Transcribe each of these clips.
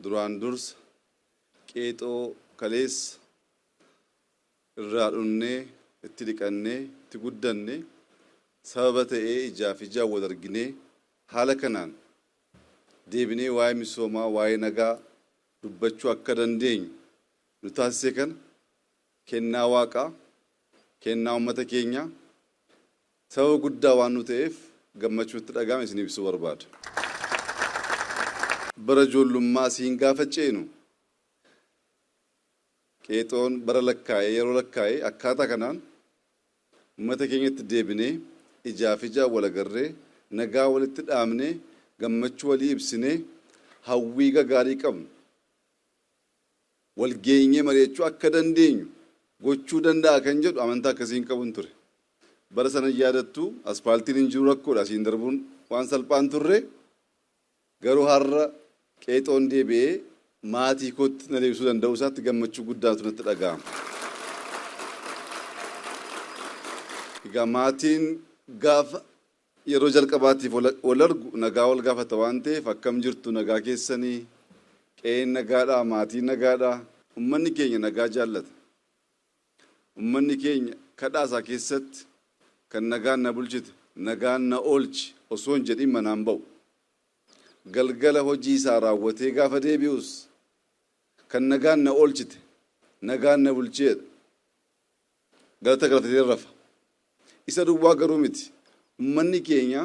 Duraan dursa Qeexoo kaleessa irraa dhunnee, itti dhiqannee, itti guddanne sababa ta'ee ijaaf ijaan wal arginee haala kanaan deebinee waa'ee misoomaa, waa'ee nagaa dubbachuu akka dandeenyu nu taasise kana kennaa Waaqaa, kennaa uummata keenyaa sababa guddaa waan nu ta'eef gammachuu itti dhaga'ame isin ibsuu barbaada. Bara ijoollummaa siin gaafa ceenu Qeexoon bara lakkaa'ee yeroo lakkaa'ee akkaataa kanaan uummata keenyatti deebinee ijaaf ijaan wal agarree nagaa walitti dhaamnee gammachuu walii ibsinee hawwii gagaarii qabnu wal geenyee mari'achuu akka dandeenyu gochuu danda'a kan jedhu amantaa akkasii hin qabun ture. Bara sana yaadattu, aspaaltiin hin jiru, rakkoodha, asiin darbuun waan salphaan turre. Garuu har'a Qeexoon deebi'ee maatii kootti na deebisuu danda'uu isaatti gammachuu guddaatu natti dhaga'ama. Egaa maatiin gaafa yeroo jalqabaatiif wal argu nagaa wal gaafata waan ta'eef, akkam jirtu, nagaa keessanii, qe'een nagaadhaa, maatiin nagaadhaa? Ummanni keenya nagaa jaallata. Ummanni keenya kadhaa isaa keessatti kan nagaan na bulchite, nagaan na oolchi osoo hin jedhin manaan ba'u. Galgala hojii isaa raawwatee gaafa deebi'us kan nagaan na oolchite, nagaan na bulchi jedha. Galata galfatee rafa. Isa duwwaa garuu miti. Ummanni keenya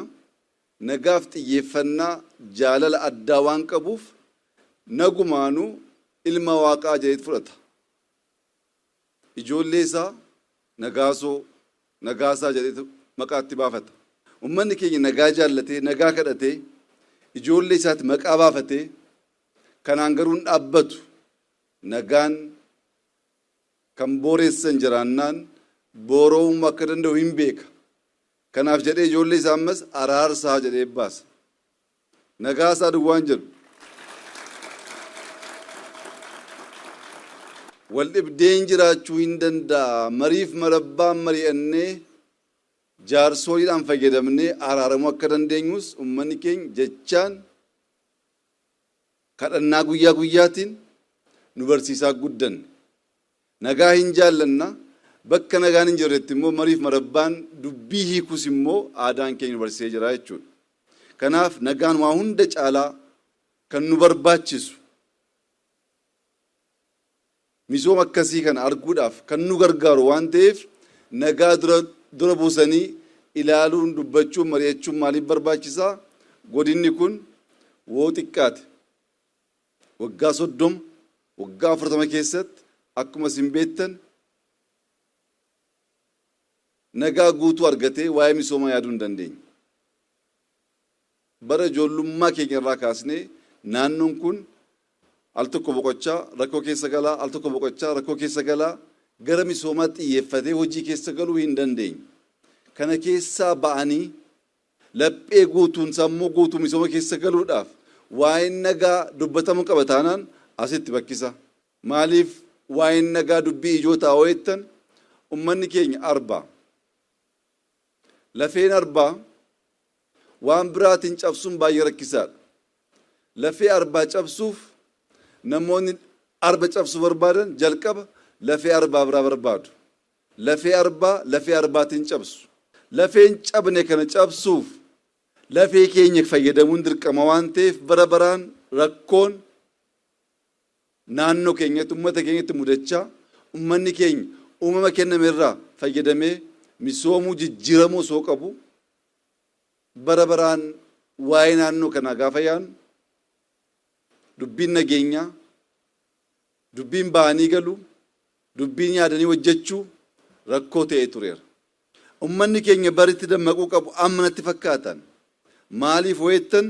nagaaf xiyyeeffannaa jaalala addaa waan qabuuf nagumaanuu ilma Waaqaa jedheet fudhata. Ijoollee isaa Nagaasoo, Nagaasaa jedheetu maqaa itti baafata. Ummanni keenya nagaa jaallatee, nagaa kadhatee, ijoollee isaatti maqaa baafatee, kanaan garuu hin dhaabbatu. Nagaan kan booreessan jiraannaan boora'uu akka danda'u hin beeka. Kanaaf jedhee ijoollee isaa ammas Araarsaa jedhee baasa. Nagaasaa duwwaan jedhu. Wal dhibdeen jiraachuu hin danda'a. Mariif marabbaan mari'annee, jaarsooliidhaan fayyadamnee araaramuu akka dandeenyus uummanni keenya jechaan, kadhannaa guyyaa guyyaatiin nu barsiisaa guddanne. Nagaa hin jaallanna, bakka nagaan hin jirretti immoo mariif marabbaan dubbii hiikus immoo aadaan keenya nu barsiisee jira jechuudha. Kanaaf nagaan waa hunda caalaa kan nu barbaachisu, misooma akkasii kana arguudhaaf kan nu gargaaru waan ta'eef, nagaa dura buusanii ilaaluun, dubbachuun, mari'achuun maaliif barbaachisaa? Godinni kun woo xiqqaate waggaa 30, waggaa 40 keessatti akkuma isin beektan nagaa guutuu argatee waa'ee misoomaa yaaduu hin dandeenye. Bara ijoollummaa keenya irraa kaasnee naannoon kun al tokko boqochaa rakkoo keessa galaa, al tokko boqochaa rakkoo keessa galaa, gara misoomaatti xiyyeeffatee hojii keessa galuu hin dandeenye. Kana keessaa ba'anii laphee guutuun, sammuu guutuu misooma keessa galuudhaaf waa'een nagaa dubbatamuu qaba taanaan asitti bakkisa. Maaliif waa'een nagaa dubbii ijoo ta'a jettan, ummanni keenya arba. Lafeen arbaa waan biraatiin cabsuun baay'ee rakkisaadha. Lafee arbaa cabsuuf namoonni arba cabsuu barbaadan jalqaba lafee arbaa biraa barbaadu. Lafee arbaa lafee arbaatiin cabsu. Lafeen cabne kana cabsuuf lafee keenya fayyadamuun dirqama waan ta'eef, bara baraan rakkoon naannoo keenyatti, uummata keenyatti mudachaa, uummanni keenya uumama kenname irraa fayyadamee misoomuu, jijjiiramuu osoo qabu, bara baraan waa'ee naannoo kanaa gaafa yaannu dubbiin nageenyaa, dubbiin ba'anii galu, dubbiin yaadanii hojjechuu rakkoo ta'ee tureera. Uummanni keenya baritti dammaquu qabu amma natti fakkaatan. Maaliif ho'ettan,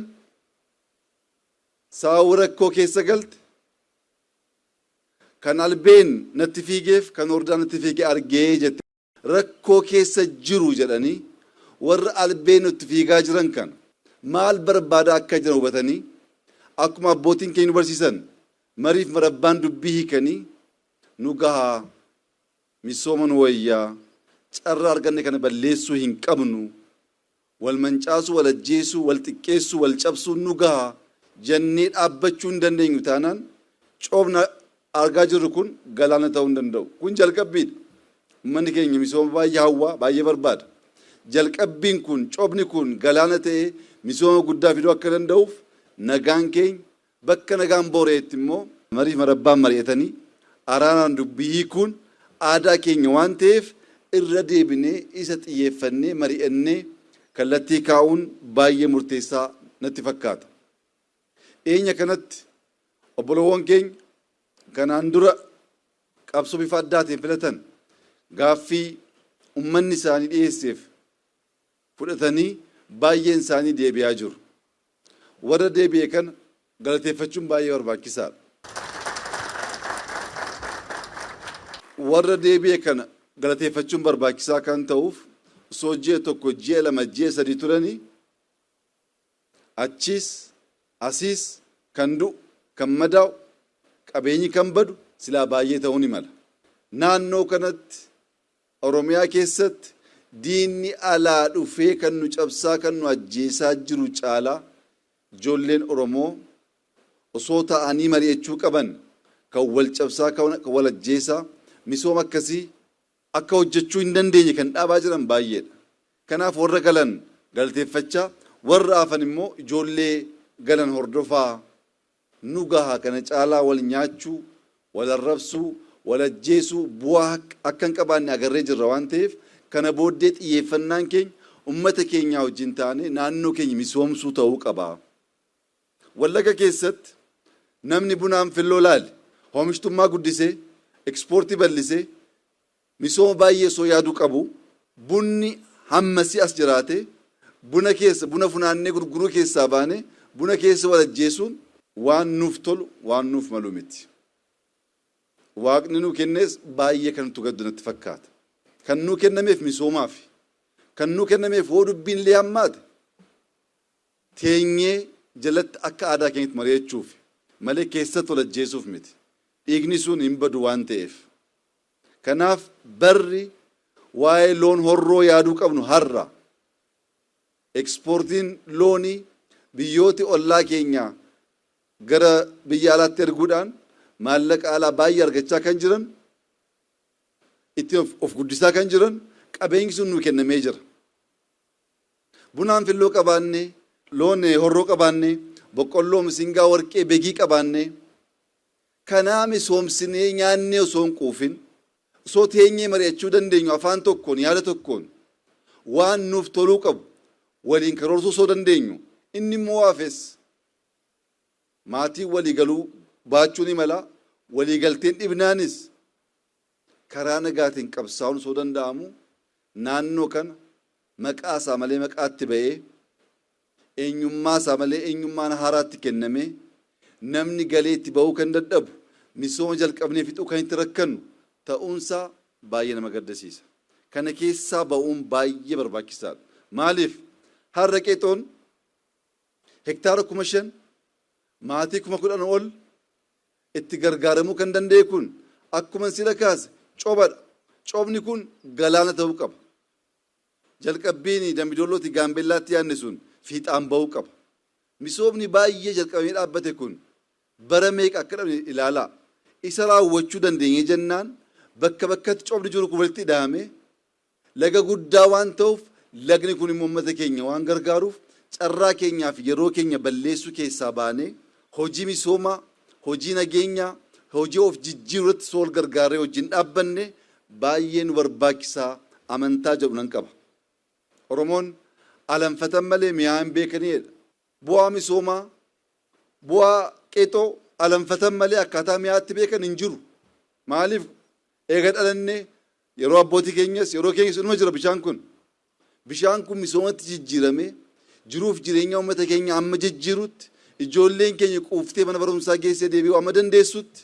saawwi rakkoo keessa galte kan albeen natti fiigeef kan hordaan natti fiige argee jette. Rakkoo keessa jiru jedhanii warra albeen nutti fiigaa jiran kana maal barbaadaa akka jiran hubatanii, akkuma abbootiin keenya nu barsiisan mariif marabbaan dubbii hiikanii, nu gahaa, misooma nu wayyaa, carraa arganne kana balleessuu hin qabnu, wal mancaasuu, wal ajjeesuu, wal xiqqeessuu, wal cabsuu nu gahaa. jennee dhaabbachuu hin dandeenyu taanaan coobna argaa jirru kun galaana ta'uu hin danda'u. Kun jalqabbiidha. Uummanni keenya misooma baay'ee hawwaa, baay'ee barbaada. Jalqabbiin kun, coobni kun galaana ta'ee misooma guddaa fiduu akka danda'uuf nagaan keenya bakka nagaan booreetti immoo mariif marabbaan mari'atanii araaraan dubbii hiikuun aadaa keenya waan ta'eef irra deebinee isa xiyyeeffannee mari'annee kallattii kaa'uun baay'ee murteessaa natti fakkaata. Dhiyeenya kanatti obboloowwan keenya kanaan dura qabsoo bifa addaatiin filatan gaaffii uummanni isaanii dhiyeesseef fudhatanii baay'een isaanii deebi'aa jiru. Warra deebi'e kana galateeffachuun baay'ee barbaachisaadha. Warra deebi'e kana galateeffachuun barbaachisaa kan ta'uuf osoo ji'a 1, ji'a 2, ji'a 3 turanii achiis asiis kan du'u, kan madaa'u, qabeenyi kan badu silaa baay'ee ta'uu ni mala. Naannoo kanatti Oromiyaa keessatti diinni alaa dhufee kan nu cabsaa, kan nu ajjeesaa jiru caalaa ijoolleen Oromoo osoo ta'anii mari'achuu qaban kan wal cabsaa, kan wal ajjeesaa, misooma akkasii akka hojjechuu hin dandeenye kan dhaabaa jiran baay'eedha. Kanaaf warra galan galateeffachaa, warra hafan immoo ijoollee galan hordofaa nu gaha, kana caalaa wal nyaachuu, wal arrabsuu, wal ajjeesuu bu'aa akka hin qabaanne agarree jirra waan ta'eef kana booddee xiyyeeffannaan keenya uummata keenyaa wajjin taanee naannoo keenya misoomsuu ta'uu qaba. Wallagga keessatti namni bunaan filloo laale oomishtummaa guddisee, ekspoortii bal'isee, misooma baay'ee osoo yaaduu qabu, bunni hammasii as jiraate buna keessa buna funaannee gurguruu keessaa baane buna keessa wal ajjeesuun waan nuuf tolu, waan nuuf malu miti. Waaqni nuu kennees baay'ee kan nutti gaddu natti fakkaata. Kan nuu kennameef misoomaaf, kan nuu kennameef hoo dubbiin illee hammaate teenyee jalatti akka aadaa keenyatti mari'achuuf malee keessatti wal ajjeesuuf miti. Dhiigni sun hin badu waan ta'eef. Kanaaf barri waa'ee loon horroo yaaduu qabnu har'a. Ekspoortiin loonii biyyooti ollaa keenyaa gara biyya alaatti erguudhaan maallaqa alaa baay'ee argachaa kan jiran, ittiin of guddisaa kan jiran, qabeenyi sun nuu kennamee jira. Bunaan filloo qabaannee, loon horroo qabaannee, boqqolloo, misingaa, warqee, begii qabaannee, kanaa misoomsinee nyaannee osoo hin quufin, osoo teenyee mari'achuu dandeenyu afaan tokkoon, yaada tokkoon waan nuuf toluu qabu waliin karoorsuu osoo dandeenyu, inni immoo hafes maatiin walii galuu baachuu ni mala, walii galteen dhibnaanis karaa nagaatiin qabsaa'uun osoo danda'amu naannoo kana maqaa isaa malee maqaatti ba'ee, eenyummaa isaa malee eenyummaan haaraatti kennamee, namni galee itti ba'uu kan dadhabu, misooma jalqabnee fixuu kan itti rakkannu ta'uunsaa baay'ee nama gaddisiisa. Kana keessaa ba'uun baay'ee barbaachisaadha. Maaliif har'a qeexoon hektaara 5,000 maatii 10,000 ol itti gargaaramuu kan danda'e kun akkuma sila kaase cobadha. Cobni kun galaana ta'uu qaba. Jalqabbiin Dambidollootti Gaambeellaatti yaadne sun fiixaan ba'uu qaba. Misoomni baay'ee jalqabamee dhaabbate kun bara meeqa akka dhabne ilaalaa. Isa raawwachuu dandeenye jennaan bakka bakkatti cobni jiru kun walitti ida'ame laga guddaa waan ta'uuf, lagni kun immoo uummata keenya waan gargaaruuf carraa keenyaa fi yeroo keenya balleessuu keessaa baanee hojii misoomaa, hojii nageenyaa, hojii of jijjiiruu irratti sool gargaaree wajjin dhaabbanne baay'ee nu barbaachisaa amantaa jedhu nan qaba. Oromoon alanfatan malee mi'aa hin beekaniidha. Bu'aa misoomaa, bu'aa qeexoo alanfatan malee akkaataa mi'aatti beekan hin jiru. Maaliif eega dhalannee yeroo abbootii keenyas yeroo keenyas inuma jira bishaan kun. Bishaan kun misoomatti jijjiiramee jiruuf jireenya uummata keenya amma jijjiirutti, ijoolleen keenya quuftee mana barumsaa geessee deebi'uu amma dandeessutti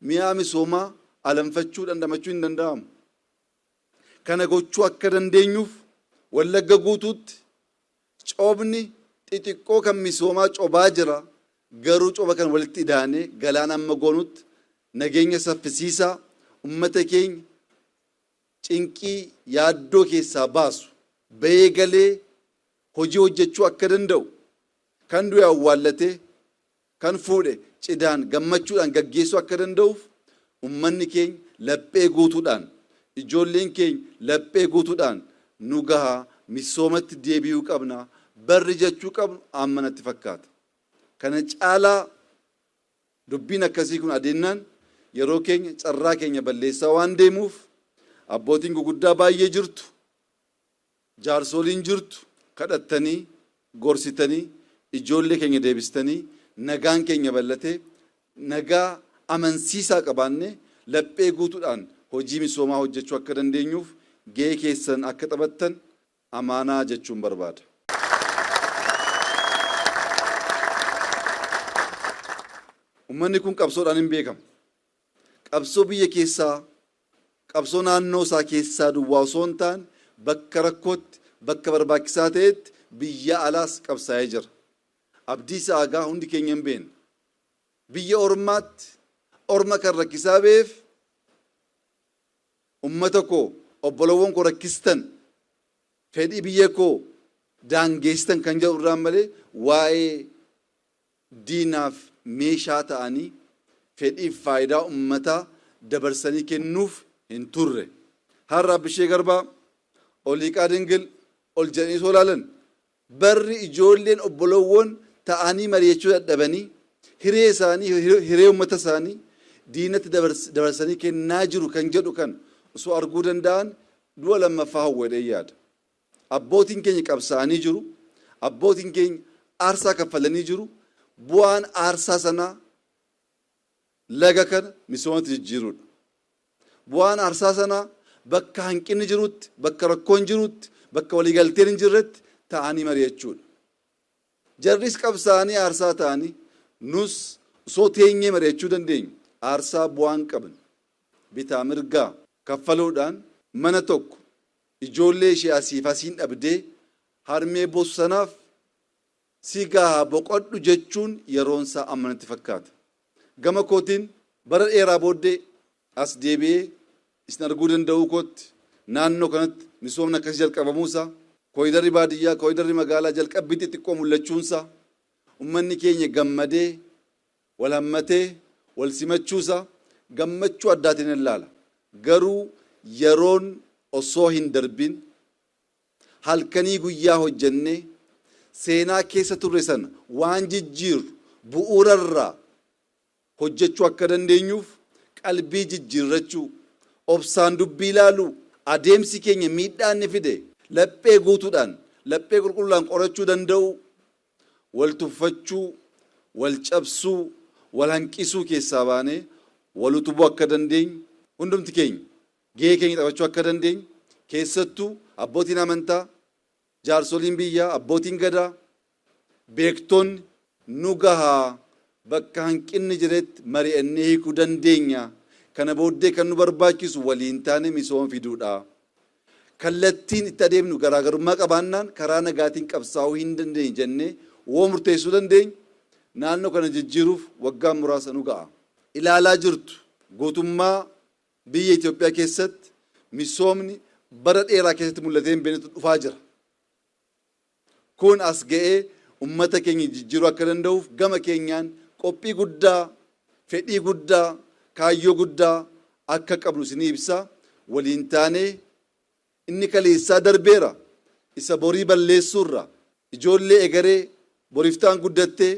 mi'aa misoomaa alanfachuu dhandhamachuu hin danda'amu. Kana gochuu akka dandeenyuuf Wallagga guutuutti cobni xixiqqoo kan misoomaa cobaa jira. Garuu coba kan walitti idaanee galaana amma goonutti nageenya saffisiisaa uummata keenya cinqii yaaddoo keessaa baasu, bahee galee hojii hojjechuu akka danda'u, Kan du'e awwaallatee, kan fuudhe cidhaan gammachuudhaan gaggeessuu akka danda'uuf ummanni keenya laphee guutuudhaan, ijoolleen keenya laphee guutuudhaan nu gahaa, misoomatti deebi'uu qabna, barri jechuu qabnu amma natti fakkaata. Kana caalaa dubbiin akkasii kun adeemnaan yeroo keenya carraa keenya balleessaa waan deemuuf abbootiin guguddaa baay'ee jirtu, jaarsoliin jirtu, kadhattanii, gorsitanii, ijoollee keenya deebistanii nagaan keenya bal'atee nagaa amansiisaa qabaannee laphee guutuudhaan hojii misoomaa hojjechuu akka dandeenyuuf gahee keessan akka taphattan amaanaa jechuun barbaada. Uummanni kun qabsoodhaan hin beekamu. Qabsoo biyya keessaa, qabsoo naannoo isaa keessaa duwwaa osoo hin taane bakka rakkootti, bakka barbaachisaa ta'etti biyya alaas qabsaa'ee jira. Abdiisaa Aagaa hundi keenya hin beekna. Biyya ormaatti orma kan rakkisaa ba'eef ummata koo, obbolowwan koo rakkistan, fedhii biyya koo daangeessitan kan jedhu irraan malee waa'ee diinaaf meeshaa ta'anii fedhiif faayidaa ummataa dabarsanii kennuuf hin turre. Har'a Abbishee Garbaa, Oliiqaa Dingil ol jedhanii osoo ilaalan barri ijoolleen obbolowwan ta'anii mari'achuu dadhabanii hiree isaanii, hiree uummata isaanii diinatti dabarsanii kennaa jiru kan jedhu kan osoo arguu danda'an du'a lammaffaa hawwadhee yaada. Abbootiin keenya qabsaa'anii jiru. Abbootiin keenya aarsaa kaffalanii jiru. Bu'aan aarsaa sanaa laga kana misoomatti jijjiiruudha. Bu'aan aarsaa sanaa bakka hanqinni jirutti, bakka rakkoon jirutti, bakka waliigalteen hin jirretti ta'anii mari'achuudha. Jarris qabsaa'anii aarsaa ta'anii nus osoo teenyee mari'achuu dandeenyu aarsaa bu'aan qabne bitaa mirgaa kaffaluudhaan mana tokko ijoollee ishee asiif asiin dhabdee harmee boosu sanaaf si gahaa boqodhu jechuun yeroon isaa amma natti fakkaata. Gama kootiin bara dheeraa booddee as deebi'ee isin arguu danda'uu kootti naannoo kanatti misoomni akkasii jalqabamuusaa, koriidarri baadiyyaa, koriidarri magaalaa jalqabbii xixiqqoo mul'achuunsaa, ummanni keenya gammadee wal hammatee wal simachuusaa gammachuu addaatiin ilaala. Garuu yeroon osoo hin darbin halkanii guyyaa hojjennee seenaa keessa turre sana waan jijjiirru bu'uurarraa hojjechuu akka dandeenyuuf qalbii jijjiirrachuu, obsaan dubbii ilaaluu, adeemsi keenya miidhaa inni fide laphee guutuudhaan, laphee qulqulluudhaan qorachuu danda'uu, wal tuffachuu, wal cabsuu, wal hanqisuu keessaa baanee wal utubuu akka dandeenyu hundumti keenya gahee keenya taphachuu akka dandeenyu keessattuu abbootiin amantaa, jaarsoliin biyyaa, abbootiin gadaa, beektonni nu gahaa bakka hanqinni jiretti mari'annee hiikuu dandeenya. Kana booddee kan nu barbaachisu waliin taane misooma fiduudha. Kallattiin itti adeemnu garaagarummaa qabaannaan karaa nagaatiin qabsaa'uu hin dandeenye jennee woo murteessuu dandeenya. Naannoo kana jijjiiruuf waggaan muraasa nu ga'a. Ilaalaa jirtu guutummaa biyya Itoophiyaa keessatti misoomni bara dheeraa keessatti mul'atee hin beeknetu dhufaa jira. Kun as ga'ee ummata keenya jijjiiruu akka danda'uuf gama keenyaan qophii guddaa, fedhii guddaa, kaayyoo guddaa akka qabnu isinii ibsa. Waliin taanee inni kaleessaa darbeera isa borii balleessuurra ijoollee egeree boriftaan guddattee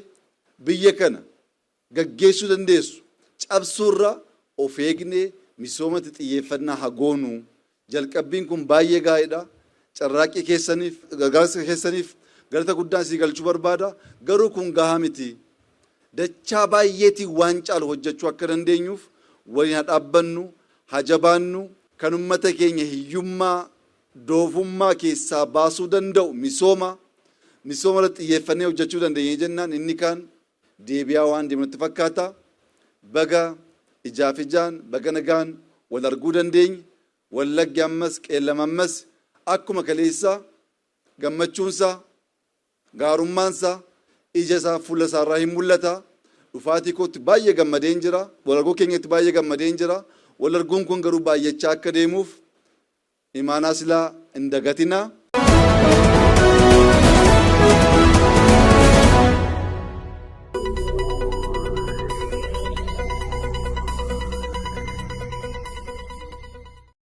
biyya kana gaggeessuu dandeessu cabsuurra of eegnee misoomatti xiyyeeffannaa haa goonu. Jalqabbiin kun baay'ee gaariidha. Carraaqqii keessaniif, gargaarsa keessaniif galata guddaan isii galchuu barbaada. Garuu kun gahaa miti. Dachaa baay'eetiin waan caalu hojjechuu akka dandeenyuuf waliin haa dhaabbannu, haa jabaannu. Kan ummata keenya hiyyummaa, doofummaa keessaa baasuu danda'u misooma. Misooma irratti xiyyeeffannee hojjechuu dandeenya jennaan inni kaan deebi'aa waan deemu natti fakkaata. Baga ijaaf ijaan, baga nagaan wal arguu dandeenye. Wallaggi ammas, Qeellam ammas akkuma kaleessaa gammachuunsaa, gaarummaansaa ija isaa fuula isaarraa hin mul'ata. Dhufaatii kootti baay'ee gammadeen jira. Wal arguu keenyatti baay'ee gammadeen jira. Wal arguun kun garuu baay'achaa akka deemuuf imaanaa silaa hin dagatinaa.